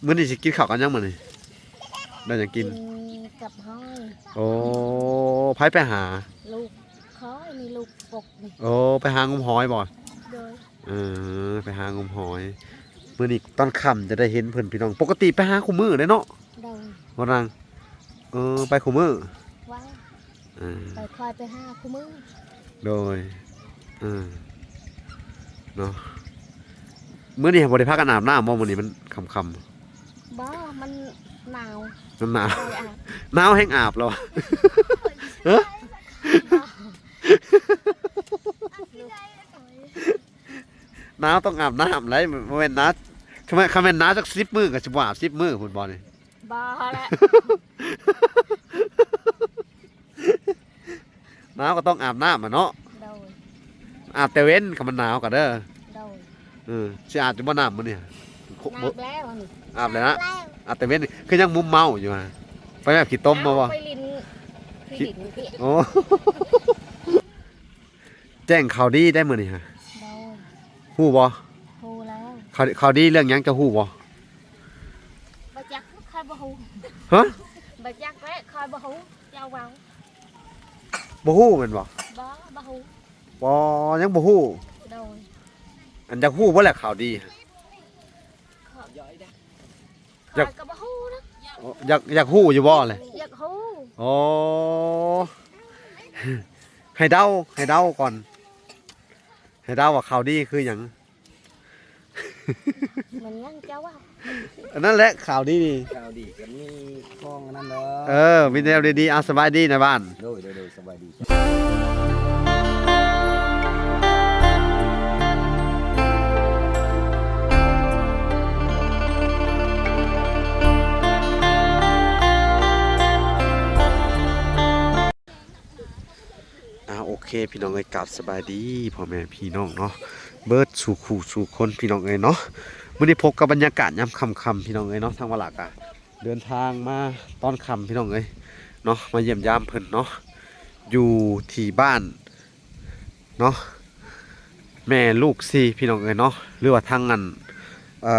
ມື້ນີ້ຊິກິນເຂົ້າກັບຫຍັງມື້ນີ້? ໄດ້ຫຍັງກິນ? ກິນກັບຫອຍ. ໂອ້ ໃຜໄປຫາ? ລູກຂ້ອຍນີ້ ລູກປົກນີ້. ໂອ້ ໄປຫາງົມຫອຍບໍ່? ໂດຍ. ເອີ ໄປຫາງົມຫອຍ. ມື້ນີ້ຕອນຄ່ຳຈະໄດ້ເຫັນເພິ່ນພີ່ນ້ອງ. ປົກກະຕິໄປຫາຄູ່ມື້ເດ້ເນາະ? ໂດຍ. ບໍ່ນາງ? ເອີ ໄປຄູ່ມື້? ໄປ. ເອີ ໄປ ຂ້ອຍໄປຫາຄູ່ມື້. ໂດຍ. ເອີ ເນາະ ມື້ນີ້ບໍ່ໄດ້ພາກັນອາບນ້ຳບໍ່? ມື້ນີ້ມັນຄ່ຳໆ. ບໍ່ ມັນໜາວ. ມັນໜາວ. ບໍ່ໄດ້ອາບ. ໜາວແຮງອາບແລ້ວ. ຮະ? ບໍ່. ໜາວຕ້ອງອາບນ້ຳໄດ໋. ບໍ່ແມ່ນໜາວ ຄັນແມ່ນ ຄັນແມ່ນໜາວຈັກສິບມື້ກໍຊິບໍ່ອາບສິບມື້ພຸ້ນບໍ່ນີ້? ບໍ່ແຫຼະ. ໜາວກໍຕ້ອງອາບນ້ຳຫັ້ນເນາະ. ໂດຍ. ອາບແຕ່ເວັນ ຄັນມັນໜາວກໍເດີ. ໂດຍ. ເອີ ຊິອາບຢູ່ບໍ່ນ້ຳມື້ນີ້? ອາບແລ້ວນີ້. ອາບແລ້ວນະ. ອາບແລ້ວ. ອາບແຕ່ເວັນນີ້ ຄືຍັງມຸມເມົາຢູ່ຫະ? ໄປແບບຂີ້ຕົມມາບໍ່? ໄປຫຼິ້ນ ຂີ້ດິນ. ໂອ້ ແຈ້ງຂ່າວດີໄດ໋ມື້ນີ້ຫະ. ໂດຍ. ຮູ້ບໍ່? ຮູ້ແລ້ວ. ຂ່າວ ຂ່າວດີເລື່ອງຫຍັງ ເຈົ້າຮູ້ບໍ່? ບໍ່ຈັກ ຂ້ອຍບໍ່ຮູ້. ຮະ? ບໍ່ຈັກແຫຼະ ຂ້ອຍບໍ່ຮູ້ ເຈົ້າເວົ້າ. ບໍ່ຮູ້ແມ່ນບໍ່? ບໍ່ ບໍ່ຮູ້. ບໍ່ ຍັງບໍ່ຮູ້. ໂດຍ. ອັນ ຢາກຮູ້ບໍ່ແຫຼະຂ່າວດີ? ຢາກ ຂ້ອຍກໍບໍ່ຮູ້ນະ. ໂອ້ ຢາກ ຢາກຮູ້ຢູ່ບໍ່ແຫຼະ? ຢາກຮູ້. ໂອ້ ໃຫ້ເດົາ ໃຫ້ເດົາກ່ອນ ໃຫ້ເດົາວ່າຂ່າວດີຄືຫຍັງ? ມັນຫຍັງເຈົ້າວ່າ? ອັນນັ້ນແຫຼະຂ່າວດີນີ້. ຂ່າວດີກໍມີຂອງອັນນັ້ນເດີ. ເອີ ມີແນວດີໆ. ອາ ສະບາຍດີນາຍບ້ານ. ໂດຍ ໂດຍ ໂດຍ ສະບາຍດີ. ອ່າ ໂອເຄ ພີ່ນ້ອງເອີຍ ກາບສະບາຍດີພໍ່ແມ່ພີ່ນ້ອງເນາະ ເບິດສູ່ຄູ່ສູ່ຄົນ ພີ່ນ້ອງເອີຍເນາະ. ມື້ນີ້ພົບກັບບັນຍາກາດຍາມຄ່ຳໆ ພີ່ນ້ອງເອີຍເນາະ. ທາງວາລາກະເດີນທາງມາຕອນຄ່ຳ ພີ່ນ້ອງເອີຍເນາະ ມາຢ້ຽມຢາມເພິ່ນເນາະ ຢູ່ທີ່ບ້ານເນາະ ແມ່ລູກສີ່ ພີ່ນ້ອງເອີຍເນາະ ຫຼືວ່າທາງອັນ ເອີ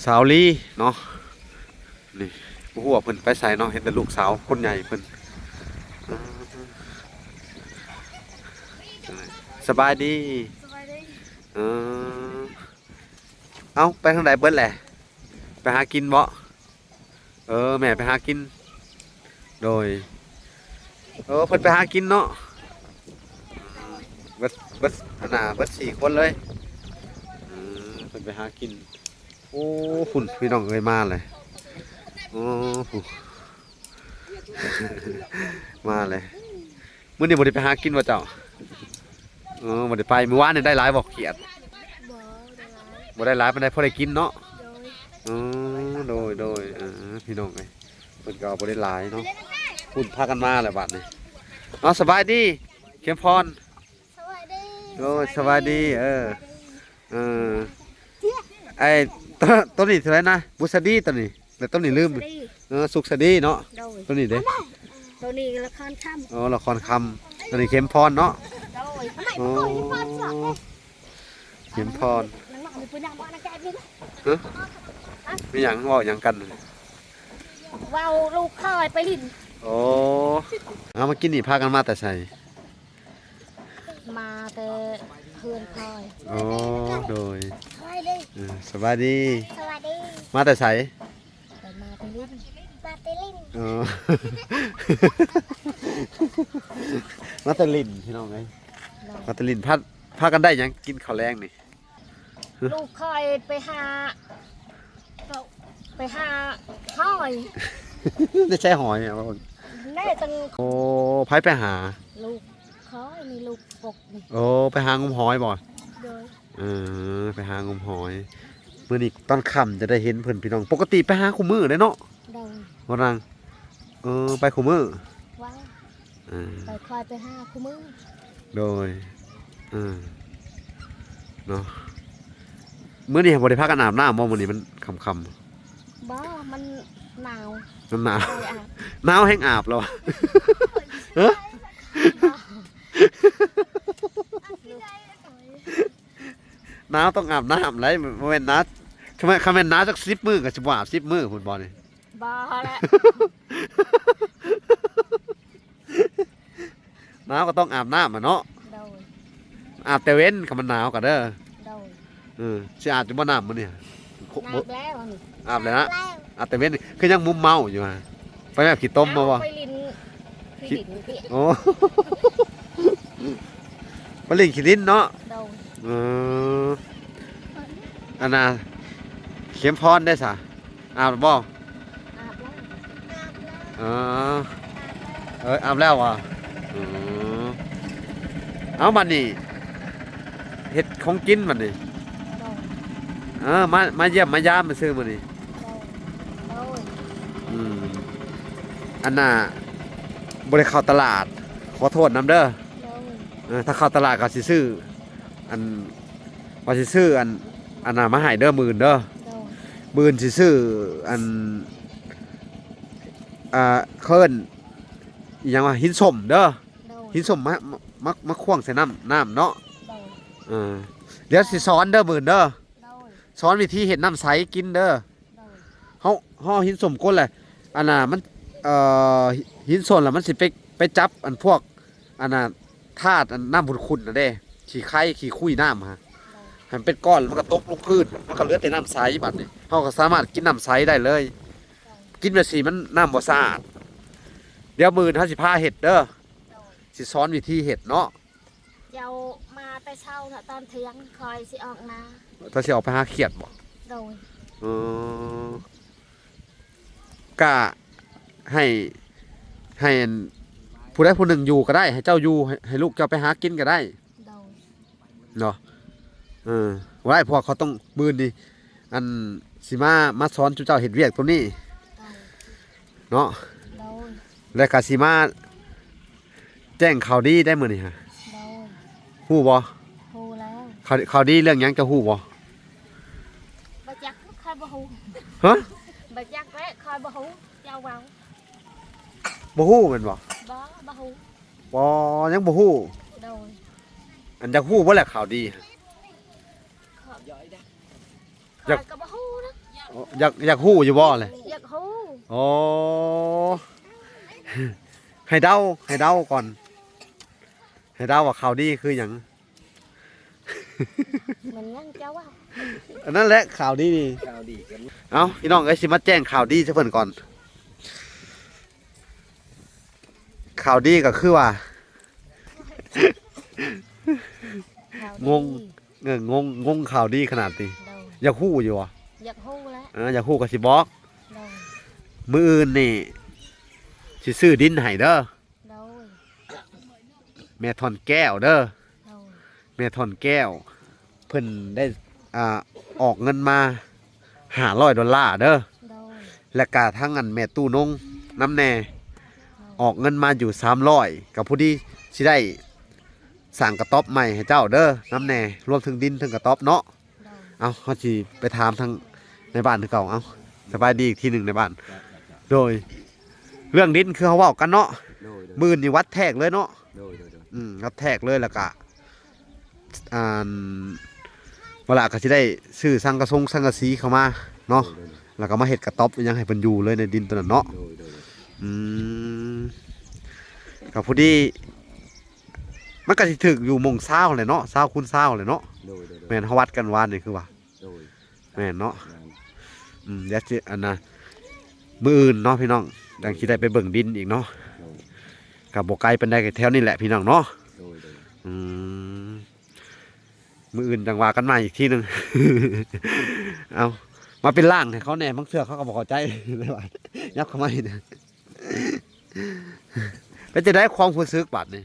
ສາວລີເນາະ. ນີ້ ບໍ່ຮູ້ວ່າເພິ່ນໄປໃສເນາະ ເຫັນແຕ່ລູກສາວຄົນໃຫຍ່ເພິ່ນ. ສະບາຍດີ. ສະບາຍດີ. ເອີ ເອົ້າ ໄປທາງໃດເບິດແຫຼະ? ໄປຫາກິນເບາະ? ເອີ ແມ່ໄປຫາກິນ. ໂດຍ. ເອີ ເພິ່ນໄປຫາກິນເນາະ ເບິດ ເບິດ ອັນນ່າ ເບິດສີ່ຄົນເລີຍ. ເອີ ເພິ່ນໄປຫາກິນ. ໂອ້ ພຸ້ນ ພີ່ນ້ອງເອີຍ ມາເລີຍ. ໂອ້ ມາເລີຍ. ມື້ນີ້ບໍ່ໄດ້ໄປຫາກິນບໍ່ເຈົ້າ? ເອີ ບໍ່ໄດ້ໄປ. ມື້ວານນີ້ໄດ້ຫຼາຍບໍ່ຂຽດ? ບໍ່ໄດ້ຫຼາຍ. ບໍ່ໄດ້ຫຼາຍປານໃດ ພໍໄດ້ກິນເນາະ. ໂດຍ. ເອີ ໂດຍ ໂດຍ. ເອີ ພີ່ນ້ອງເອີຍ ເພິ່ນກໍເອົາບໍ່ໄດ້ຫຼາຍເນາະ. ພຸ້ນ ພາກັນມາແລ້ວບາດນີ້. ເອົາ ສະບາຍດີ ເຂັມພອນ. ສະບາຍດີ. ໂອ້ຍ ສະບາຍດີ. ເອີ ເອີ ໄອ້ ໂຕ ໂຕນີ້ເທົ່າໃດນະ? ບຸດສະດີໂຕນີ້ ແລ້ວໂຕນີ້ລືມ. ເອີ ສຸກສະດີເນາະ. ໂດຍ. ໂຕນີ້ເດ້? ໂຕນີ້ລະຄອນຄຳ. ອໍ ລະຄອນຄຳ. ໂຕນີ້ເຂັມພອນເນາະ. ໂດຍ. ໂອ້ ເຂັມພອນ. ຮະ? ມີຫຍັງ ເວົ້າຫຍັງກັນ? ເວົ້າລູກຂ້ອຍໄປຫຼິ້ນ. ໂອ້ ເອົາ ມາກິນນີ້ ພາກັນມາແຕ່ໃສ? ມາແຕ່ເຮືອນຂ້ອຍ. ໂອ້ ໂດຍ. ສະບາຍດີ. ເອີ ສະບາຍດີ. ສະບາຍດີ. ມາແຕ່ໃສ? ໄປ ມາແຕ່ຫຼິ້ນ. ມາແຕ່ຫຼິ້ນ. ເອີ ມາແຕ່ຫຼິ້ນ ພີ່ນ້ອງເອີຍ. ໂດຍ. ມາແຕ່ຫຼິ້ນ. ພາ ພາກັນໄດ້ຫຍັງກິນເຂົ້າແລງນີ້? ລູກຂ້ອຍໄປຫາ ໄປຫາຫອຍ. ໄດ້ໃຊ້ຫອຍ ແນ່ຈັ່ງ. ໂອ້ ໃຜໄປຫາ? ລູກຂ້ອຍນີ້ ລູກປົກນີ້. ໂອ້ ໄປຫາງົມຫອຍບໍ່? ໂດຍ. ເອີ ໄປຫາງົມຫອຍ. ມື້ນີ້ຕອນຄ່ຳຈະໄດ້ເຫັນເພິ່ນ ພີ່ນ້ອງ. ປົກກະຕິໄປຫາຄູ່ມື້ເດ້ເນາະ? ໂດຍ. ບໍ່ນາງ? ເອີ ໄປຄູ່ມື້. ໄປ ເອີ ໄປ ຂ້ອຍໄປຫາຄູ່ມື້. ໂດຍ. ເອີ ເນາະ ມື້ນີ້ບໍ່ໄດ້ພາກັນອາບນ້ຳບໍ່? ມື້ນີ້ມັນຄ່ຳໆ. ບໍ່ ມັນໜາວ. ມັນໜາວ. ບໍ່ໄດ້ອາບ. ໜາວແຮງອາບແລ້ວ. ຮະ? ບໍ່. ໜາວຕ້ອງອາບນ້ຳໄດ໋. ບໍ່ແມ່ນໜາວ ຄັນແມ່ນ ຄັນແມ່ນໜາວຈັກສິບມື້ກໍຊິບໍ່ອາບສິບມື້ພຸ້ນບໍ່ນີ້? ບໍ່ແຫຼະ. ໜາວກໍຕ້ອງອາບນ້ຳຫັ້ນເນາະ. ໂດຍ. ອາບແຕ່ເວັນ ຄັນມັນໜາວກໍເດີ. ໂດຍ. ເອີ ຊິອາບຢູ່ບໍ່ນ້ຳມື້ນີ້? ອາບແລ້ວນີ້. ອາບແລ້ວນະ? ອາບແລ້ວ. ອາບແຕ່ເວັນ ຄືຍັງມົມເມົາຢູ່ຫະ? ໄປແບບຂີ້ຕົມມາບໍ່? ໄປຫຼິ້ນຂີ້ດິນ. ໂອ້ ໄປຫຼິ້ນຂີ້ດິນເນາະ. ໂດຍ. ເອີ ອັນນ່າ ເຂັມພອນເດ້ສະ ອາບແລ້ວບໍ່? ອາບແລ້ວ. ອໍ ເອີ ອາບແລ້ວຫວາ? ອືມ ເອົາ ບັດນີ້ເຮັດຂອງກິນບັດນີ້. ໂດຍ. ເອີ ມາ ມາຢ້ຽມມາຢາມຊື່ມື້ນີ້. ໂດຍ. ອືມ ອັນນ່າ ບໍ່ໄດ້ເຂົ້າຕະຫຼາດ ຂໍໂທດນຳເດີ. ໂດຍ. ເອີ ຖ້າເຂົ້າຕະຫຼາດກໍຊິຊື້ ອັນ ວ່າຊິຊື້ອັນ ອັນນ່າມາໃຫ້ເດີ ມື້ອື່ນເດີ. ໂດຍ. ມື້ອື່ນຊິຊື້ອັນ ອ່າ ເຂົາເອີ້ນອີ່ຫຍັງວະ ຫີນສົ້ມເດີ. ໂດຍ. ຫີນສົ້ມມາ ມາ ມາ ມາຂວ້າງໃສ່ນ້ຳ ນ້ຳເນາະ. ໂດຍ. ເອີ ດຽວຊິສອນເດີ ມື້ອື່ນເດີ. ໂດຍ. ສອນວິທີເຮັດນ້ຳໃສກິນເດີ. ໂດຍ. ເຮົາ ເຮົາເອົາຫີນສົ້ມກົນແຫຼະ ອັນນ່າ ມັນ ເອີ ຫີນສົ້ມລະມັນຊິໄປ ໄປຈັບອັນພວກ ອັນນ່າ ທາດ ອັນນ້ຳຂຸ່ນໆນະເດ້ ຂີ້ໄຄ ຂີ້ຄຸຍນ້ຳຫະ ໃຫ້ມັນເປັນກ້ອນ ມັນກໍຕົກລົງພື້ນ ມັນກໍເຫຼືອແຕ່ນ້ຳໃສ. ບັດນີ້ເຮົາກໍສາມາດກິນນ້ຳໃສໄດ້ເລີຍ. ກິນແບບຊີ້ມັນນ້ຳບໍ່ສະອາດ. ດຽວມື້ອື່ນເຮົາຊິພາເຮັດເດີ. ໂດຍ. ຊິສອນວິທີເຮັດເນາະ. ເຈົ້າມາແຕ່ເຊົ້າເນາະ ຕອນທ່ຽງຂ້ອຍຊິອອກນາ. ເຈົ້າຊິອອກໄປຫາຂຽດບໍ່? ໂດຍ. ເອີ ກະໃຫ້ໃຫ້ອັນຜູ້ໃດຜູ້ໜຶ່ງຢູ່ກໍໄດ້ ໃຫ້ເຈົ້າຢູ່ ໃຫ້ ໃຫ້ລູກເຈົ້າໄປຫາກິນກໍໄດ້. ໂດຍ. ເນາະ ເອີ ບໍ່ໄດ້ ເພາະວ່າເຂົາຕ້ອງ ມື້ອື່ນນີ້ ອັນ ຊິມາ ມາສອນຈຸເຈົ້າເຮັດວຽກໂຕນີ້. ໂດຍ. ເນາະ. ໂດຍ. ແລ້ວກໍຊິມາແຈ້ງຂ່າວດີໄດ້ມື້ນີ້ຫະ. ໂດຍ. ຮູ້ບໍ່? ຮູ້ແລ້ວ. ຂ່າວ ຂ່າວດີເລື່ອງຫຍັງ ເຈົ້າຮູ້ບໍ່? ບໍ່ຈັກ ຂ້ອຍບໍ່ຮູ້. ຮະ? ບໍ່ຈັກແຫຼະ ຂ້ອຍບໍ່ຮູ້ ເຈົ້າເວົ້າ. ບໍ່ຮູ້ແມ່ນບໍ່? ບໍ່ ບໍ່ຮູ້. ບໍ່ ຍັງບໍ່ຮູ້. ໂດຍ. ອັນ ຢາກຮູ້ບໍ່ແຫຼະຂ່າວດີ? ຂ້ອຍກໍບໍ່ຮູ້ນະ. ຢາກ ຢາກຮູ້ຢູ່ບໍ່ແຫຼະ? ຢາກຮູ້. ອໍ ໃຫ້ເດົາ ໃຫ້ເດົາກ່ອນ ໃຫ້ເດົາວ່າຂ່າວດີຄືຫຍັງ? ແມ່ນຫຍັງເຈົ້າເວົ້າ? ອັນນັ້ນແຫຼະຂ່າວດີນີ້. ຂ່າວດີກັນ. ເອົ້າ ພີ່ນ້ອງເອີຍ ຊິມາແຈ້ງຂ່າວດີໃຫ້ເພິ່ນກ່ອນ. ຂ່າວດີກໍຄືວ່າ ຂ່າວດີ ງົງ ເອີ ງົງ ງົງຂ່າວດີຂະໜາດນີ້. ໂດຍ. ຢາກຮູ້ຢູ່ບໍ່? ຢາກຮູ້ແຫຼະ. ເອີ ຢາກຮູ້ກໍຊິບອກ. ໂດຍ. ມື້ອື່ນນີ້ຊິຊື້ດິນໃຫ້ເດີ. ໂດຍ. ແມ່ທ່ອນແກ້ວເດີ. ໂດຍ. ແມ່ທ່ອນແກ້ວ ເພິ່ນໄດ້ ອ່າ ອອກເງິນມາຫ້າຮ້ອຍໂດລາເດີ. ໂດຍ. ແລະກະທັງອັນແມ່ຕູ້ນົງນຳແດ່ ໂດຍ ອອກເງິນມາຢູ່ສາມຮ້ອຍ ກໍພໍດີຊິໄດ້ສ້າງກະຕ໊ອບໃໝ່ໃຫ້ເຈົ້າເດີ ນຳແດ່ ລວມເຖິງດິນເຖິງກະຕ໊ອບເນາະ. ໂດຍ. ເອົາ ເຮົາຊິໄປຖາມທາງນາຍບ້ານຄືເກົ່າ. ເອົາ ສະບາຍດີອີກທີໜຶ່ງນາຍບ້ານ. ໂດຍ. ເລື່ອງດິນຄືເຮົາເວົ້າກັນເນາະ. ໂດຍ ໂດຍ. ມື້ນີ້ວັດແທກເລີຍເນາະ. ໂດຍ ໂດຍ ໂດຍ. ອືມ ວັດແທກເລີຍ ແລ້ວກະ ອັນ ເວລາກໍຊິໄດ້ຊື້ສັງກະສົງສັງກະສີເຂົ້າມາເນາະ. ໂດຍ ໂດຍ ໂດຍ. ແລ້ວກໍມາເຮັດກະຕ໊ອບອີ່ຫຍັງໃຫ້ເພິ່ນຢູ່ເລີຍໃນດິນຕົວນັ້ນເນາະ. ໂດຍ ໂດຍ ໂດຍ. ອືມ ກໍພໍດີ ມັນກໍຊິຖືກຢູ່ໝ່ອງຊາວແຫຼະເນາະ ຊາວຄູນຊາວແຫຼະເນາະ. ໂດຍ ໂດຍ ໂດຍ. ແມ່ນ ເຮົາວັດກັນວານນີ້ຄືວ່າ ໂດຍ. ແມ່ນເນາະ. ແມ່ນ. ອືມ ດຽວຊິ ອັນນ່າ ມື້ອື່ນເນາະພີ່ນ້ອງ ຈັ່ງຊິໄດ້ໄປເບິ່ງດິນອີກເນາະ. ໂດຍ. ກໍບໍ່ໄກປານໃດ ກໍແຖວນີ້ແຫຼະພີ່ນ້ອງເນາະ. ໂດຍ ໂດຍ. ອືມ ມື້ອື່ນຈັ່ງວ່າກັນໃໝ່ອີກທີໜຶ່ງ. ເອົາ ມາເປັນລ່າງໃຫ້ເຂົາແດ່ ບາງເທື່ອເຂົາກໍບໍ່ເຂົ້າໃຈ. ຍັບເຂົ້າມາອີກ. ເປັນຈັ່ງໃດຄວາມຮູ້ສຶກບາດນີ້?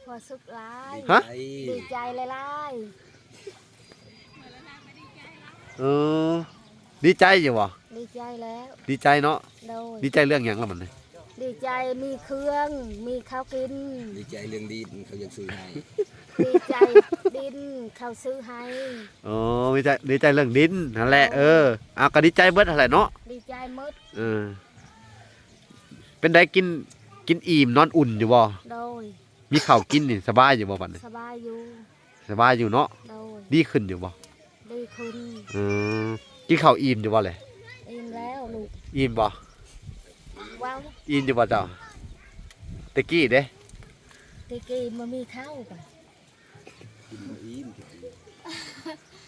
ຮູ້ສຶກຫຼາຍ. ຮະ? ດີໃຈຫຼາຍໆ. ເອີ ດີໃຈຢູ່ບໍ່? ດີໃຈແລ້ວ. ດີໃຈເນາະ. ໂດຍ. ດີໃຈເລື່ອງຫຍັງລະບັດນີ້? ດີໃຈມີເຄື່ອງ ມີເຂົ້າກິນ. ດີໃຈເລື່ອງດິນເຂົາຢາກຊື້ໃຫ້. ດີໃຈດິນເຂົາຊື້ໃຫ້. ອໍ ດີໃຈ ດີໃຈເລື່ອງດິນຫັ້ນແຫຼະ. ໂດຍ. ເອີ ເອົາ ກໍດີໃຈເບິດຫັ້ນແຫຼະເນາະ. ດີໃຈໝົດ. ເອີ ເປັນໃດ ກິນ ກິນອີ່ມນອນອຸ່ນຢູ່ບໍ່? ໂດຍ. ມີເຂົ້າກິນນີ້ສະບາຍຢູ່ບໍ່ບັດນີ້? ສະບາຍຢູ່. ສະບາຍຢູ່ເນາະ. ໂດຍ. ດີຂຶ້ນຢູ່ບໍ່? ດີຂຶ້ນ. ເອີ ກິນເຂົ້າອີ່ມຢູ່ບໍ່ແຫຼະ? ອີ່ມແລ້ວລູກ. ອີ່ມບໍ່? ເວົ້າ. ອີ່ມຢູ່ບໍ່ເຈົ້າ? ແຕ່ກີ້ເດ້? ແຕ່ກີ້ບໍ່ມີເຂົ້າກະ ກິນບໍ່ອີ່ມ.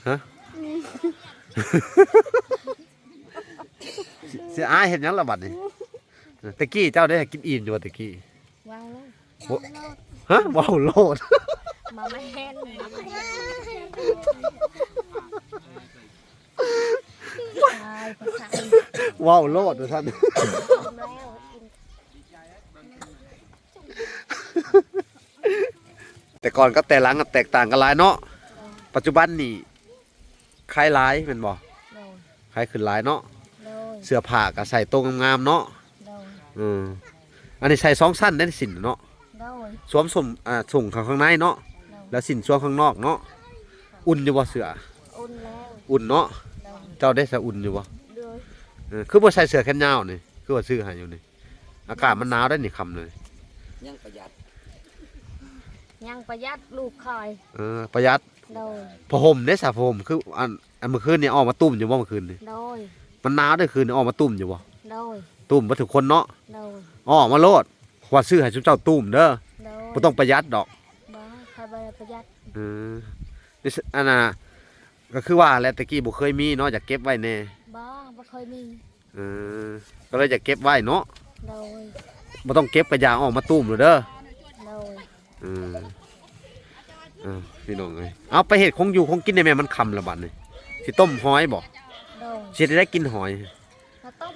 ຮະ? ຊິ ຊິອາຍເຮັດຫຍັງລະບັດນີ້? ແຕ່ກີ້ເຈົ້າໄດ້ກິນອີ່ມຢູ່ບໍ່ແຕ່ກີ້? ເວົ້າໂລດ. ບໍ່ ຮະ? ເວົ້າໂລດ. ບໍ່ແມ່ນ ເວົ້າໂລດວ່າຊັ້ນ. ແຕ່ກ່ອນກັບແຕ່ຫຼັງແຕກຕ່າງກັນຫຼາຍເນາະ. ປັດຈຸບັນນີ້ ຂາຍຫຼາຍແມ່ນບໍ່? ໂດຍ. ຂາຍຂຶ້ນຫຼາຍເນາະ. ໂດຍ. ເສື້ອຜ້າກໍໃສ່ໂຕງາມໆເນາະ. ໂດຍ. ເອີ ອັນນີ້ໃສ່ສອງຊັ້ນເດ້ ສິ້ນເນາະ. ໂດຍ. ສວມ ສົມ ອ່າ ສົ້ງເຂົ້າຂ້າງໃນເນາະ. ໂດຍ. ແລ້ວສິ້ນສວມຂ້າງນອກເນາະ. ອຸ່ນຢູ່ບໍ່ເສື້ອ? ອຸ່ນແລ້ວ. ອຸ່ນເນາະ. ໂດຍ. ເຈົ້າໄດ້ສະອຸ່ນຢູ່ບໍ່? ໂດຍ. ເອີ ຄືບໍ່ໃສ່ເສື້ອແຂນຍາວນີ້? ຄືວ່າຊື້ໃຫ້ຢູ່ນີ້. ອາກາດມັນໜາວໄດ໋ນີ້ຄ່ຳນີ້. ຍັງປະຢັດ ຍັງປະຢັດລູກຂ້ອຍ. ເອີ ປະຢັດ. ໂດຍ. ຜ້າຫົ່ມເດ້ສະ ຜ້າຫົ່ມ ຄືອັນ ອັນມື້ຄືນນີ້ອອກມາຕຸ້ມຢູ່ບໍ່ ມື້ຄືນນີ້? ໂດຍ. ມັນໜາວເດ້ ຄືນນີ້ອອກມາຕຸ້ມຢູ່ບໍ່? ໂດຍ. ຕຸ້ມເບິດທຸກຄົນເນາະ. ໂດຍ. ອອກມາໂລດ ວ່າຊື້ໃຫ້ຊຸມເຈົ້າຕຸ້ມເດີ. ໂດຍ. ບໍ່ຕ້ອງປະຢັດດອກ. ບໍ່ ຂ້ອຍບໍ່ໄດ້ປະຢັດ. ເອີ ອັນນ່າ ກໍຄືວ່າແຫຼະ ແຕ່ກີ້ບໍ່ເຄີຍມີເນາະ ຢາກເກັບໄວ້ແດ່. ບໍ່ ບໍ່ເຄີຍມີ. ເອີ ກໍເລີຍຢາກເກັບໄວ້ເນາະ. ໂດຍ. ບໍ່ຕ້ອງເກັບ ກະຢ່າອອກມາຕຸ້ມໂລດເດີ. ໂດຍ. ເອີ ເອີ ພີ່ນ້ອງເອີຍ ເອົາໄປເຮັດຂອງຢູ່ຂອງກິນໄດ້ແມ່ ມັນຄ່ຳລະບັດນີ້. ຊິຕົ້ມຫອຍບໍ່? ໂດຍ. ຊິເຮັດໃດກິນຫອຍ? ເອົາຕົ້ມ.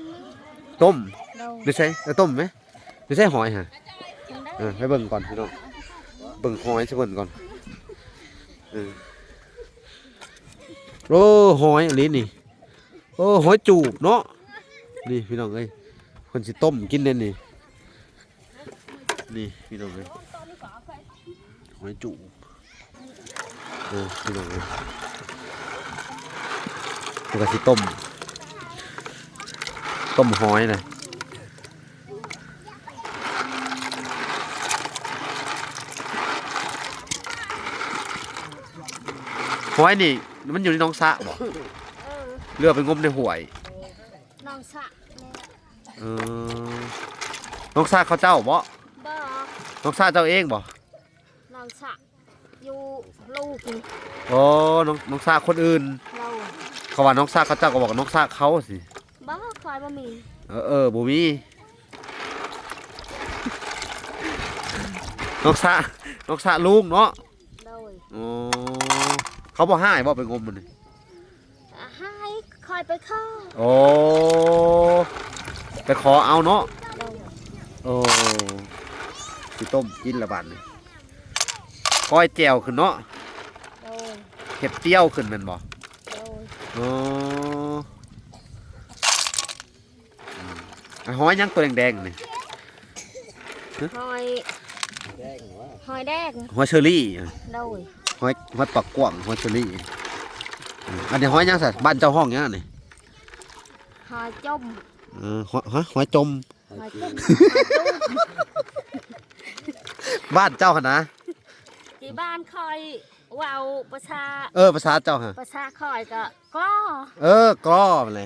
ຕົ້ມ? ໂດຍ. ຢູ່ໃສ? ເອົາຕົ້ມແມ? ຢູ່ໃສຫອຍຫະ? ເອີ ໄປເບິ່ງກ່ອນພີ່ນ້ອງ ເບິ່ງຫອຍຊະເບິ່ງກ່ອນ. ເອີ ໂອ້ ຫອຍອີ່ຫຼີນີ້. ໂອ້ ຫອຍຈູບເນາະ. ນີ້ພີ່ນ້ອງເອີຍ ເພິ່ນຊິຕົ້ມກິນເດ້ນີ້. ນີ້ພີ່ນ້ອງເອີຍ ຫອຍຈູບ. ເອີ ພີ່ນ້ອງເອີຍ ເພິ່ນກໍຊິຕົ້ມ ຕົ້ມຫອຍນະ. ຫອຍນີ້ມັນຢູ່ໃນໜອງສະບໍ່? ເອີ ຫຼືວ່າໄປງົມໃນຫ້ວຍ? ໜອງສະແຫຼະ. ເອີ ໜອງສະເຂົາເຈົ້າບໍ່? ບໍ່. ໜອງສະເຈົ້າເອງບໍ່? ໜອງສະຢູ່ລູກນີ້. ໂອ້ ໜອງ ໜອງສະຄົນອື່ນ. ໂດຍ. ເຂົາວ່າໜອງສະເຂົາເຈົ້າ ກໍບອກໜອງສະເຂົາຊິ. ບໍ່ ຂ້ອຍບໍ່ມີ. ເອີ ເອີ ບໍ່ມີ. ໜອງສະ ໜອງສະລຸງເນາະ. ໂດຍ. ໂອ້ ເຂົາບໍ່ຮ້າຍບໍ່ ໄປງົມມື້ນີ້? ອາ ຫາຍ ຂ້ອຍໄປຂໍ. ໂອ້ ໄປຂໍເອົາເນາະ. ໂດຍ. ໂອ້ ຊິຕົ້ມກິນລະບາດນີ້ ກ້ອຍແຈ່ວຂຶ້ນເນາະ. ໂດຍ. ເຮັດຕ້ຽວຂຶ້ນແມ່ນບໍ່? ໂດຍ. ໂອ້ ອືມ ຫອຍຫຍັງໂຕແດງໆນີ້? ຫອຍ ຫອຍແດງ ຫອຍເຊີຣີ. ໂດຍ. ຫອຍ ຫອຍປາກກວ້າງ ຫອຍເຊີຣີ. ອືມ ອັນນີ້ຫອຍຫຍັງຊະ? ບ້ານເຈົ້າຮ້ອງຫຍັງອັນນີ້? ຫອຍຈົ່ມ. ເອີ ຫອຍ ຫອຍ ຫອຍຈົ່ມ ຫອຍຈູບ ຫອຍຈູບ. ບ້ານເຈົ້າຫັ້ນນະ? ທີ່ບ້ານຂ້ອຍ ເວົ້າພາສາ ເອີ ພາສາເຈົ້າຫະ? ພາສາຂ້ອຍກໍ ກໍ ເອີ ກໍຫັ້ນແຫຼະ.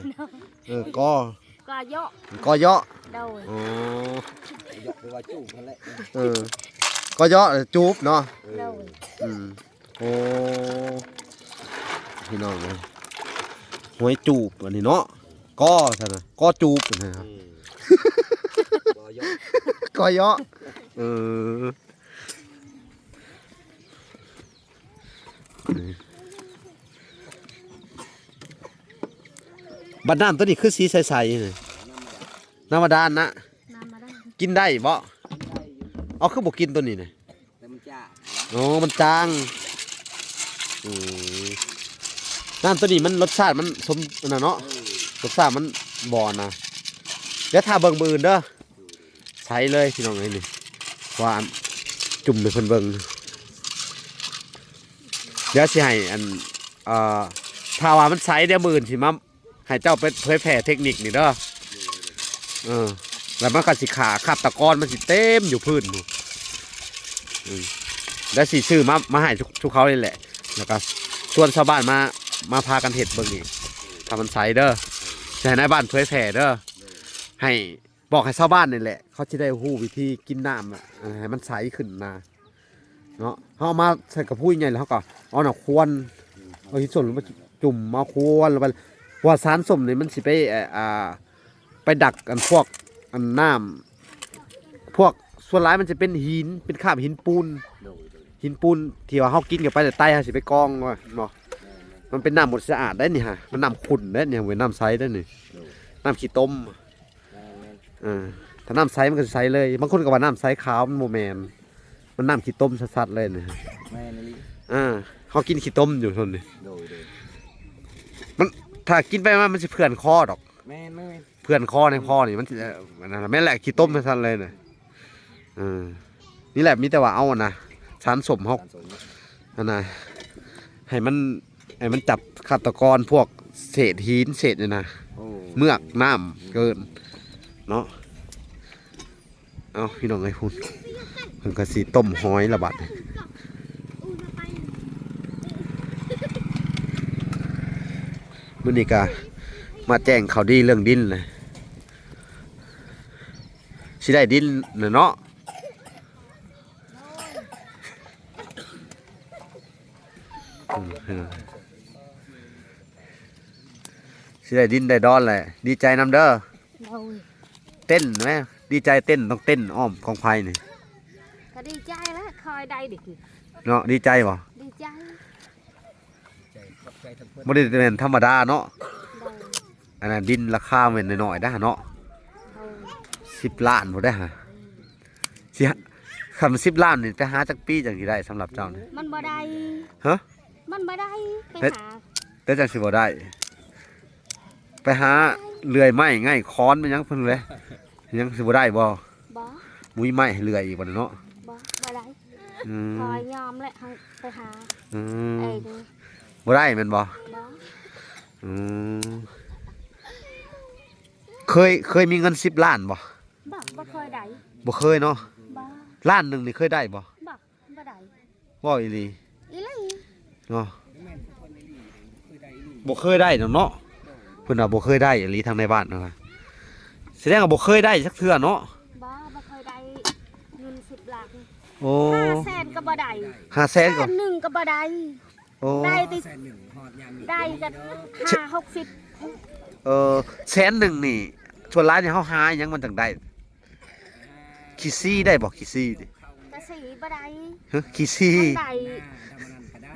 ເອີ ກໍ ກໍເຍາະ ກໍເຍາະ. ໂດຍ. ອໍ ເຍາະແປວ່າຈູບຫັ້ນແຫຼະ. ເອີ ກໍເຍາະ ຈູບເນາະ. ໂດຍ. ອືມ ໂອ້ ພີ່ນ້ອງເອີຍ ຫອຍຈູບອັນນີ້ເນາະ. ກໍຊັ້ນນະ ກໍຈູບຫັ້ນນະ. ອືມ ກໍເຍາະ ກໍເຍາະ. ເອີ ບັດນ້ຳໂຕນີ້ຄືສີໃສໆນີ້? ນ້ຳບາດານນະ. ນ້ຳບາດານ. ກິນໄດ້ບໍ່? ເອົາ ຄືບໍ່ກິນໂຕນີ້ນະ? ແຕ່ມັນຈາງ. ໂອ້ ມັນຈາງ. ອືມ ນ້ຳໂຕນີ້ມັນລົດຊາດມັນສົມອັນນັ້ນເນາະ. ເອີ ລົດຊາດມັນບໍ່ອັນນະ. ດຽວຖ້າເບິ່ງມື້ອື່ນເດີ. ໃສເລີຍພີ່ນ້ອງເອີຍນີ້ ວ່າອັນ ຈຸ່ມໃຫ້ເພິ່ນເບິ່ງ. ດຽວຊິໃຫ້ອັນ ເອີ ຖ້າວ່າມັນໃສ ດຽວມື້ອື່ນຊິມາໃຫ້ເຈົ້າໄປເຜີຍແຜ່ເທັກນິກນີ້ເດີ. ເອີ ແລ້ວມັນກໍຊິຂ້າຄາບຕະກອນ ມັນຊິເຕັມຢູ່ພື້ນພຸ້ນ. ອືມ ແລ້ວຊິຊື້ມາ ມາໃຫ້ຊຸມເຂົານີ້ແຫຼະ ແລ້ວກໍຊວນຊາວບ້ານມາ ມາພາກັນເຮັດເບິ່ງອີກ. ມັນໃສເດີ ຊິໃຫ້ນາຍບ້ານເຜີຍແຜ່ເດີ ໃຫ້ ບອກໃຫ້ຊາວບ້ານນີ້ແຫຼະ ເຂົາຊິໄດ້ຮູ້ວິທີກິນນ້ຳ ເອີ ໃຫ້ມັນໃສຂຶ້ນນະເນາະ. ເຮົາເອົາມາໃສ່ກະພຸ້ຍໃຫຍ່ ແລ້ວເຮົາກໍເອົານ້ຳຄວນ ເອົາຫີນສົ້ມມາຈຸ່ມ ມາຄວນ ແລ້ວ ເພາະວ່າສານສົ້ມນີ້ມັນຊິໄປ ເອີ ອ່າ ໄປດັກອັນພວກອັນນ້ຳ ພວກ ສ່ວນຫຼາຍມັນຈະເປັນຫີນ ເປັນຄາບຫີນປູນ ໂດຍ ໂດຍ ຫີນປູນທີ່ວ່າເຮົາກິນເຂົ້າໄປແລ້ວໄຕເຮົາຊິໄປກອງເນາະ ແມ່ນໆ ມັນເປັນນ້ຳບໍ່ສະອາດໄດ໋ນີ້ຫະ ມັນນ້ຳຂຸ່ນເດ້ນີ້ ບໍ່ແມ່ນນ້ຳໃສເດ້ນີ້ ໂດຍ ນ້ຳຂີ້ຕົມ ແມ່ນໆ ເອີ ຖ້ານ້ຳໃສມັນກໍຊິໃສເລີຍ ບາງຄົນກໍວ່ານ້ຳໃສຂາວ ມັນບໍ່ແມ່ນ ມັນນ້ຳຂີ້ຕົມຊັດໆເລີຍນີ້ ແມ່ນອີ່ຫຼີ ເອີ ເຮົາກິນຂີ້ຕົມຢູ່ຊ່ວງນີ້ ໂດຍໆ ມັນ ຖ້າກິນໄປມາມັນຊິເຜື່ອນຄໍດອກ ແມ່ນໆ ເຜື່ອນຄໍໃນຄໍນີ້ມັນຊິ ເອີ ອັນນັ້ນແຫຼະ ແມ່ນແຫຼະ ຂີ້ຕົມຊັ້ນໆເລີຍນະ ເອີ ນີ້ແຫຼະ ມີແຕ່ວ່າເອົາອັນນະ ສານສົ້ມເຮົາ ສານສົ້ມ ອັນນະ ໃຫ້ມັນ ໃຫ້ມັນຈັບຄາບຕະກອນພວກເສດຫີນເສດນີ້ນະ ໂອ້ ເມືອກນ້ຳເກີນເນາະ. ເອົ້າ ພີ່ນ້ອງເອີຍ ພຸ້ນ ເພິ່ນກໍຊິຕົ້ມຫອຍລະບາດນີ້. ມື້ນີ້ກໍມາແຈ້ງຂ່າວດີເລື່ອງດິນນະ ຊິໄດ້ດິນນະເນາະ. ອືມ ຊິໄດ້ດິນໄດ້ດອນແຫຼະ ດີໃຈນຳເດີ. ໂດຍ ເຕັ້ນແມ ດີໃຈເຕັ້ນ ຕ້ອງເຕັ້ນອ້ອມກອງໄຟນີ້ ກໍດີໃຈແລ້ວ ຄ່ອຍໄດ້ດິ ເນາະ. ດີໃຈບໍ່? ດີໃຈ ບໍ່ໄດ້ແມ່ນທຳມະດາເນາະ. ໂດຍ ອັນນັ້ນດິນລາຄາແມ່ນນ້ອຍໆ ເດ້ເນາະ. ໂດຍ ສິບລ້ານພຸ້ນເດ້ຫະ ອືມ ຊິ ຄັນສິບລ້ານນີ້ໄປຫາຈັກປີຈັ່ງຊິໄດ້ສຳລັບເຈົ້ານີ້? ມັນບໍ່ໄດ້ ຮະ? ມັນບໍ່ໄດ້ ໄປຫາ ແຕ່ຈັ່ງຊິບໍ່ໄດ້ ໄປຫາເລື່ອຍໄມ້ໄງຄ້ອນແມ່ນຫຍັງເພິ່ນແຫຼະ ຍັງຊິບໍ່ໄດ້ບໍ່? ບໍ່ ບໍ່ມີໄມ້ໃຫ້ເລື່ອຍອີກບັດນີ້ເນາະ. ບໍ່ ບໍ່ໄດ້ ອືມ ຂໍຍອມແຫຼະ ໄປຫາ ອືມ ເອງ ບໍ່ໄດ້ແມ່ນບໍ່? ບໍ່ ອືມ ເຄີຍ ເຄີຍມີເງິນສິບລ້ານບໍ່? ບໍ່ ບໍ່ເຄີຍໄດ້ ບໍ່ເຄີຍເນາະ. ບໍ່ ລ້ານໜຶ່ງນີ້ເຄີຍໄດ້ບໍ່? ບໍ່ ບໍ່ໄດ້ ເວົ້າອີ່ຫຼີ ອີ່ຫຼີ ເນາະ ບໍ່ເຄີຍໄດ້ດອກເນາະ. ເພິ່ນວ່າບໍ່ເຄີຍໄດ້ອີ່ຫຼີທາງໃນບ້ານນະ ສະແດງວ່າບໍ່ເຄີຍໄດ້ຈັກເທື່ອເນາະ. ບໍ່ ບໍ່ເຄີຍໄດ້ເງິນສິບລ້ານ. ໂອ້ ຫ້າແສນກໍບໍ່ໄດ້ ຫ້າແສນກໍ ແສນໜຶ່ງກໍບໍ່ໄດ້. ໂອ້ ໄດ້ຕິ ໄດ້ຈັກຫ້າຫົກສິບ. ເອີ ແສນໜຶ່ງນີ້ ສ່ວນຫຼາຍນີ້ເຮົາຫາອີ່ຫຍັງມັນຈັ່ງໄດ້? ຂີ້ຊີ້ໄດ້ບໍ່? ຂີ້ຊີ້ນີ້ ກະສີບໍ່ໄດ້. ຮະ? ຂີ້ຊີ້ ມັນໄດ້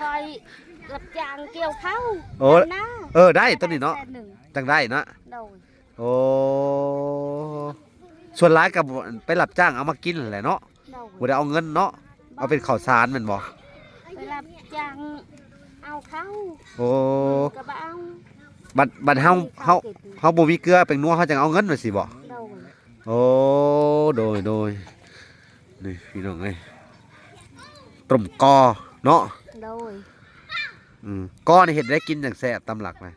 ຂ້ອຍຮັບຈ້າງກ່ຽວເຂົ້າ. ໂອ້ ນຳນາ ເອີ ໄດ້ໂຕນີ້ເນາະ ແສນໜຶ່ງ ຈັ່ງໄດ້ນະ. ໂດຍ ໂອ້ ສ່ວນຫຼາຍກໍໄປຮັບຈ້າງເອົາມາກິນຫັ້ນແຫຼະເນາະ. ໂດຍ ບໍ່ໄດ້ເອົາເງິນເນາະ ບໍ່ ເອົາເປັນເຂົ້າສານແມ່ນບໍ່? ໄປຮັບຈ້າງເອົາເຂົ້າ. ໂອ້ ເງິນກໍບໍ່ເອົາ. ບັດ ບັດເຮົາ ເຮົາ ເຮົາບໍ່ມີເກືອແປ້ງນົວ ເຮົາຈັ່ງເອົາເງິນວ່າຊີ້ບໍ່? ໂດຍ ໂອ້ ໂດຍ ໂດຍ ນີ້ພີ່ນ້ອງເອີຍ ຕົ້ມກໍເນາະ. ໂດຍ ອືມ ກໍນີ້ເຮັດໄດ້ກິນຈັ່ງແຊບ ຕຳຫຼັກນະ.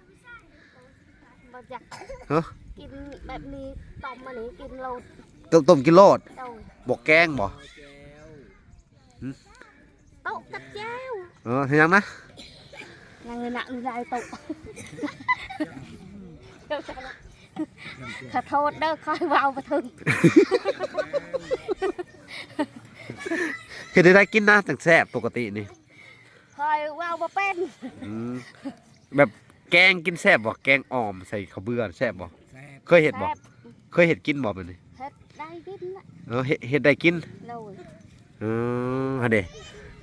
ບໍ່ຈັກ ຮະ? ກິນແບບນີ້ ຕົ້ມອັນນີ້ກິນໂລດ. ຕົ້ມ ຕົ້ມກິນໂລດ. ໂດຍ ບໍ່ແກງບໍ່? ຫຶ? ໂຕະກັບແຈ່ວ. ເອີ ເຮັດຫຍັງນະ? ຍັງນະ ລາຍໂຕະ. ຂໍໂທດເດີ ຂ້ອຍເວົ້າບໍ່ເຖິງ. ເຮັດໃດໆກິນນະ ຈັ່ງແຊບ ປົກກະຕິນີ້ ຂ້ອຍເວົ້າບໍ່ເປັນ. ອືມ ແບບແກງກິນແຊບບໍ່? ແກງອ່ອມໃສ່ເຂົ້າເບືອແຊບບໍ່? ແຊບ ເຄີຍເຮັດບໍ່? ແຊບ ເຄີຍເຮັດກິນບໍ່ແບບນີ້? ເຮັດໄດ້ກິນນະ. ເອີ ເຮັດ ເຮັດໄດ້ກິນ. ໂດຍ ເອີ ຫັ້ນເດ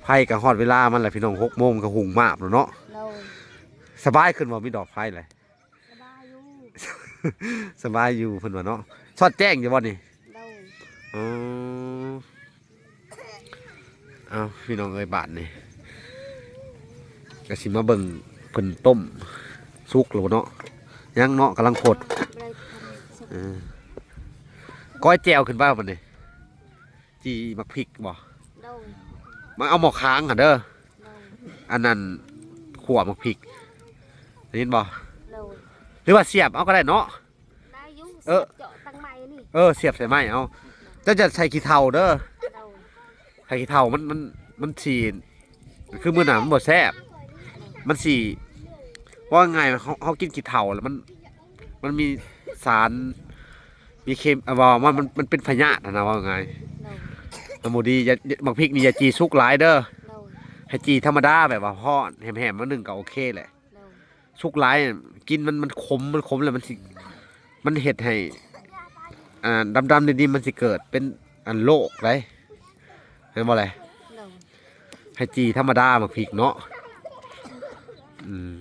ໄຟກໍຮອດເວລາມັນແລ້ວພີ່ນ້ອງ ຫົກໂມງກໍຮຸ່ງມາບແລ້ວເນາະ. ໂດຍ ສະບາຍຂຶ້ນບໍ່? ມີດອກໄຟແລ້ວ. ສະບາຍຢູ່ ສະບາຍຢູ່ເພິ່ນວ່າເນາະ. ຊອດແຈ້ງຢູ່ບໍ່ນີ້? ໂດຍ ອໍ ເອົ້າ ພີ່ນ້ອງເອີຍ ບາດນີ້ກໍຊິມາເບິ່ງເພິ່ນຕົ້ມສຸກແລ້ວເນາະ. ຍັງເນາະ ກຳລັງຟົດ. ເອີ ກ້ອຍແຈ່ວຂຶ້ນໄປບາດນີ້. ຈີ່ໝາກພິກບໍ່? ໂດຍ ມາເອົາໝໍ້ຄາງຫັ້ນເດີ. ໂດຍ ອັນນັ້ນຂົ້ວໝາກພິກ ໄດ້ຍິນບໍ່? ໂດຍ ຫຼືວ່າສຽບເອົາກໍໄດ້ເນາະ. ໄດ້ຢູ່ ເອີ ສຽບເຈາະຕັ້ງໃໝ່ນີ້. ເອີ ສຽບໃສ່ໄມ້ເອົາ. ເຈົ້າຈະໃສ່ຂີ້ເຖົ່າເດີ. ໂດຍ ໃສ່ຂີ້ເຖົ່າ ມັນ ມັນ ມັນຊິ ຄືມື້ໜ້າມັນບໍ່ແຊບ ມັນຊິ ວ່າງ່າຍ ເຮົາ ເຮົາກິນຂີ້ເຖົ້າແລ້ວມັນ ມັນມີສານ ມີເຄມ ເອີ ວ່າ ວ່າມັນ ມັນເປັນພະຍາດຫັ້ນນະ ເວົ້າງ່າຍ ໂດຍ ມັນບໍ່ດີ. ຢ່າ ໝາກພິກນີ້ຢ່າຈີ່ສຸກຫຼາຍເດີ ໂດຍ ໃຫ້ຈີ່ທຳມະດາ ແບບວ່າຮ້ອນແຮມໆ ໜ້ອຍໜຶ່ງກໍໂອເຄແຫຼະ ໂດຍ ສຸກຫຼາຍກິນມັນ ມັນຂົມ ມັນຂົມແລ້ວມັນຊິ ມັນເຮັດໃຫ້ ອ່າ ດຳໆ ດິ່ມໆ ມັນຊິເກີດເປັນອັນໂລກໄດ໋ ແມ່ນບໍ່ແຫຼະ? ໂດຍ ໃຫ້ຈີ່ທຳມະດາໝາກພິກເນາະ ອືມ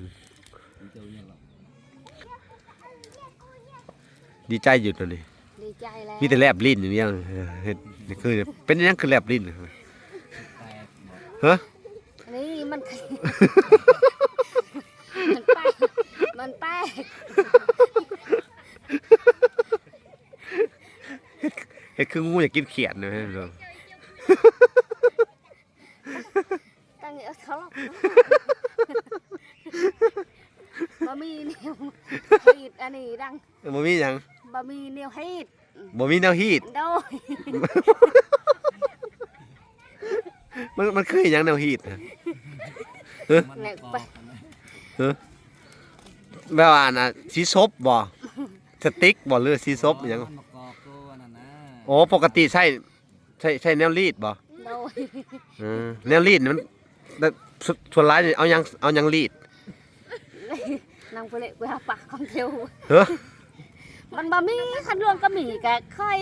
ດີໃຈຢູ່ຕົວນີ້ ດີໃຈແລ້ວ ມີແຕ່ແລບລີ້ນຢ່າງດຽວ ເຮັດ ນີ້ຄື ເປັນຫຍັງຄືແລບລີ້ນ? ຮະ? ນີ້ມັນ ມັນແປກ ມັນແປກ ເຮັດ ເຮັດຄືງູຢາກກິນຂຽດນະ ຕັ້ງເອົາທະເລາະ ບໍ່ມີແນວຮີດອັນນີ້ດັງ ບໍ່ມີຫຍັງ ບໍ່ມີແນວຮີດ ບໍ່ມີແນວຮີດ ໂດຍ ມັນ ມັນຄືຫຍັງແນວຮີດນະ? ຮະ? ແບບວ່າອັນນ່າ ສີສົບບໍ່? ສະຕິກບໍ່ ຫຼືສີສົບຫຍັງ? ໂອ້ ປົກກະຕິໃຊ້ ໃຊ້ ໃຊ້ແນວລີດບໍ່? ໂດຍ ເອີ ແນວລີດນີ້ມັນ ແບບ ສ່ວນ ສ່ວນຫຼາຍນີ້ເອົາຫຍັງ ເອົາຫຍັງລີດ? ນາງຜູ້ເລກ ໄປຫາປາກຂອງເທວ ຮະ? ມັນບໍ່ມີ ຄັນລວງກໍມີ ກໍຄ່ອຍ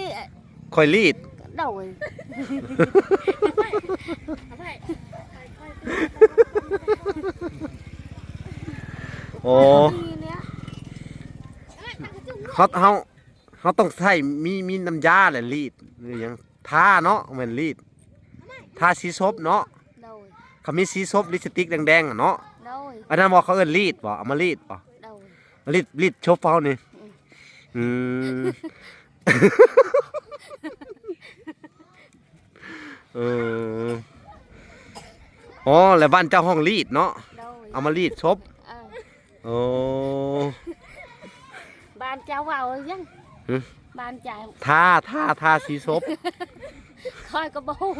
ຄ່ອຍລີດ ໂດຍ ໂອ້ ເຮົາ ເຮົາ ເຮົາຕ້ອງໃຊ້ ມີ ມີນ້ຳຢາແຫຼະລີດ ຫຼືຫຍັງ ທາເນາະ ແມ່ນລີດ ທາສີສົບເນາະ ໂດຍ ຄັນມີສີສົບ ລິບສະຕິກແດງໆ ອະເນາະ ໂດຍ ອັນນັ້ນບໍ່ ເຂົາເອີ້ນລີດບໍ່ ເອົາມາລີດບໍ່ ໂດຍ ລີດ ລີດສົບເຮົານີ້ ອືມ ອືມ ເອີ ອໍ ແລ້ວບ້ານເຈົ້າຮ້ອງລີດເນາະ ໂດຍ ເອົາມາລີດສົບ ເອີ ໂອ້ ບ້ານເຈົ້າເວົ້າຫຍັງ? ຫຶ? ບ້ານເຈົ້າ ທາ ທາ ທາສີສົບ ຂ້ອຍກໍບໍ່ຮູ້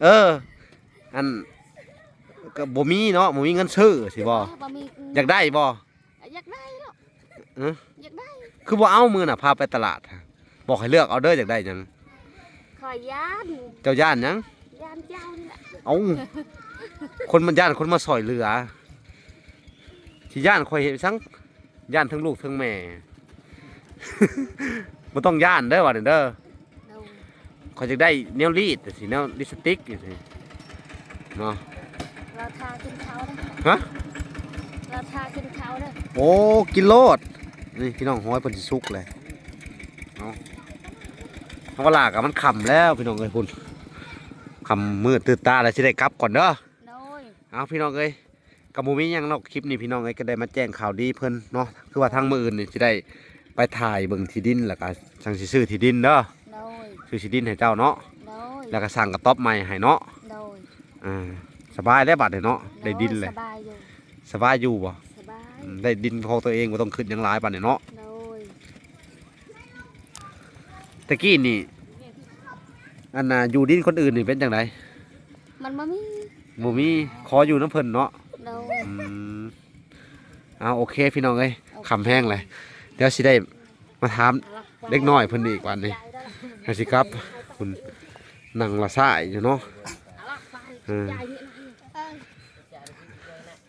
ເອີ ອັນ ກໍບໍ່ມີເນາະ ບໍ່ມີເງິນຊື້ຊິບໍ່? ບໍ່ມີ ຢາກໄດ້ບໍ່? ຢາກໄດ້ເນາະ ຫຶ? ຢາກໄດ້ ຄືບໍ່ເອົາມື້ນະ ພາໄປຕະຫຼາດ ບອກໃຫ້ເລືອກເອົາເດີ ຢາກໄດ້ຫຍັງ? ຂ້ອຍຢ້ານ ເຈົ້າຢ້ານຫຍັງ? ຢ້ານເຈົ້ານີ້ແຫຼະ ເອົ້າ ຄົນມັນຢ້ານຄົນມາຊ່ອຍເຫຼືອ ຊິຢ້ານຂ້ອຍເຮັດຫຍັງ? ຢ້ານທັງລູກທັງແມ່ ບໍ່ຕ້ອງຢ້ານເດີ ວ່າແນວນັ້ນເດີ ໂດຍ ຂ້ອຍຢາກໄດ້ແນວລີດຈັ່ງຊີ້ ແນວລິບສະຕິກຈັ່ງຊີ້ເນາະ ລາວຖ້າກິນເຂົ້າເດີ ຮະ? ລາວຖ້າກິນເຂົ້າເດີ ໂອ້ ກິນໂລດ ນີ້ພີ່ນ້ອງ ຫອຍເພິ່ນຊິສຸກແລ້ວ ເອົາ ເຮົາວ່າລາກະມັນຄ່ຳແລ້ວພີ່ນ້ອງເອີຍ ພຸ້ນ ຄ່ຳມືດຕື່ນຕາແລ້ວ ຊິໄດ້ກັບກ່ອນເດີ ໂດຍ ເອົາ ພີ່ນ້ອງເອີຍ ກໍບໍ່ມີຫຍັງເນາະ ຄລິບນີ້ພີ່ນ້ອງເອີຍ ກໍໄດ້ມາແຈ້ງຂ່າວດີເພິ່ນເນາະ ຄືວ່າທາງມື້ອື່ນນີ້ຊິໄດ້ໄປຖ່າຍເບິ່ງທີ່ດິນ ແລ້ວກໍຈັ່ງຊິຊື້ທີ່ດິນເດີ ໂດຍ ຊື້ທີ່ດິນໃຫ້ເຈົ້າເນາະ ໂດຍ ແລ້ວກໍສ້າງກະຕ໊ອບໃໝ່ໃຫ້ເນາະ ໂດຍ ອ່າ ສະບາຍແລ້ວບັດນີ້ເນາະ ໂດຍ ໄດ້ດິນແລ້ວ ສະບາຍຢູ່ ສະບາຍຢູ່ບໍ່? ສະບາຍ ອືມ ໄດ້ດິນຂອງຕົວເອງ ບໍ່ຕ້ອງຄິດຫຍັງຫຼາຍບັດນີ້ເນາະ ໂດຍ ແຕ່ກີ້ນີ້ ອັນນ່າ ຢູ່ດິນຄົນອື່ນນີ້ເປັນຈັ່ງໃດ? ມັນບໍ່ມີ ບໍ່ມີ ຂໍຢູ່ນຳເພິ່ນເນາະ ໂດຍ ອືມ ເອົາ ໂອເຄ ພີ່ນ້ອງເອີຍ ໂອເຄ ຄ່ຳແຮງແລ້ວ ດຽວຊິໄດ້ມາຖາມເດັກນ້ອຍເພິ່ນອີກບາດນີ້ ກໍຊິກັບ ພຸ້ນ ນັ່ງລະຊາຍຢູ່ເນາະ ເອີ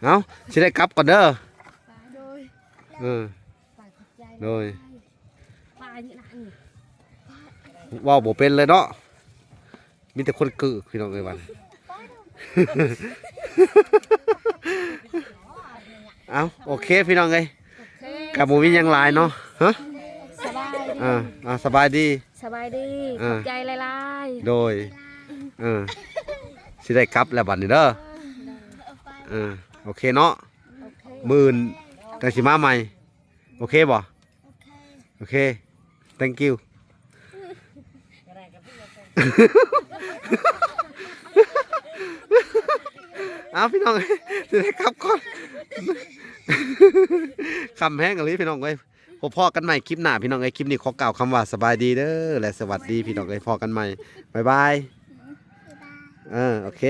ເອົາ ຊິໄດ້ກັບກ່ອນເດີ ໂດຍ ເອີ ໂດຍ ເວົ້າບໍ່ເປັນເລີຍເນາະ ມີແຕ່ຄົນກຶກພີ່ນ້ອງເອີຍ ບັດນີ້ ເອົ້າ ໂອເຄ ພີ່ນ້ອງເອີຍ ກໍບໍ່ມີຫຍັງຫຼາຍເນາະ ຮະ ສະບາຍດີ ອ່າ ອ່າ ສະບາຍດີ ສະບາຍດີ ອ່າ ຂອບໃຈຫຼາຍໆ ໂດຍ ເອີ ຊິໄດ້ກັບແລ້ວບັດນີ້ເດີ ເອີ ໂອເຄເນາະ ໂອເຄ ມື້ອື່ນຈັ່ງຊິມາໃໝ່ ໂອເຄບໍ່? ໂອເຄ thank you ເອົາ ພີ່ນ້ອງ ຊິໄດ້ກັບກ່ອນ ຄ່ຳແຮງອີ່ຫຼີ ພີ່ນ້ອງເອີຍ ພໍ້ກັນໃໝ່ຄລິບໜ້າ ພີ່ນ້ອງເອີຍ ຄລິບນີ້ຂໍກ່າວຄຳວ່າສະບາຍດີເດີ ແລະ ສະຫວັດດີ ພີ່ນ້ອງເອີຍ ພໍ້ກັນໃໝ່ ບາຍບາຍ ເອີ ໂອເຄ.